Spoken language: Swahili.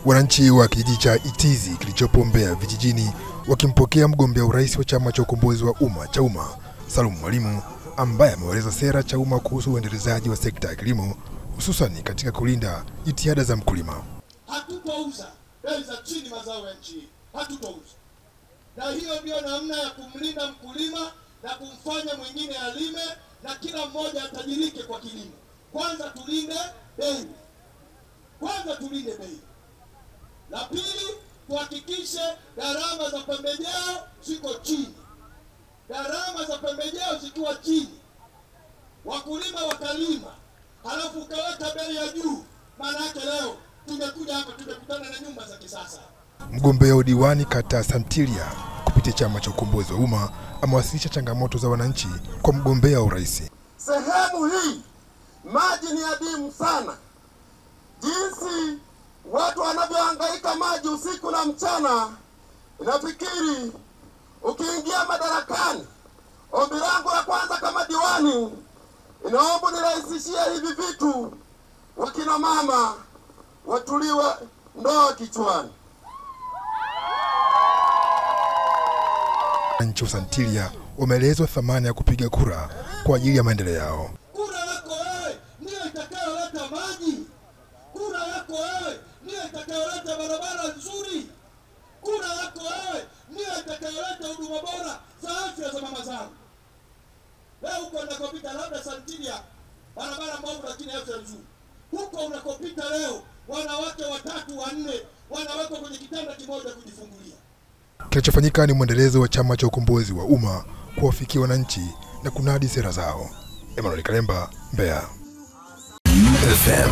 Wananchi wa kijiji cha Itizi kilichopo Mbeya vijijini wakimpokea mgombea urais wa chama cha ukombozi wa umma Chauma Salum Mwalimu, ambaye ameeleza sera Chauma kuhusu uendelezaji wa sekta ya kilimo hususan katika kulinda jitihada za mkulima. Hatutouza bei za chini mazao ya nchi, hatutouza. Na hiyo ndio namna ya kumlinda mkulima na kumfanya mwingine alime na kila mmoja atajirike kwa kilimo. Kwanza tulinde bei. Kwanza tulinde bei. La pili, tuhakikishe gharama za pembejeo ziko chini. Gharama za pembejeo zikiwa chini, wakulima wakalima, halafu ukaweka bei ya juu, maana yake leo tungekuja hapa tungekutana na nyumba za kisasa. Mgombea udiwani kata Santilia kupitia chama cha ukombozi wa umma amewasilisha changamoto za wananchi kwa mgombea urais. Sehemu hii maji ni adimu sana. Jinsi watu wanavyohangaika maji usiku na mchana, nafikiri ukiingia madarakani, ombi langu la kwanza kama diwani, inaomba nirahisishie hivi vitu, wakina mama watuliwe ndoa kichwani. Wananchi wa Santilia wameelezwa thamani ya kupiga kura kwa ajili ya maendeleo yao. Kura yako wewe ndio itakayoleta maji. Kura yako wewe ndio itakayoleta barabara nzuri. Kura yako wewe ndio itakayoleta huduma bora za afya za mama zangu. Leo huko unakopita labda Santilia barabara mbovu lakini afya nzuri. Huko unakopita leo wanawake watatu wanne wanawekwa kwenye kitanda kimoja kujifungulia. Kinachofanyika ni mwendelezo wa chama cha ukombozi wa umma kuwafikia wananchi na kunadi sera zao. Emmanuel Kalemba, Mbeya. FM.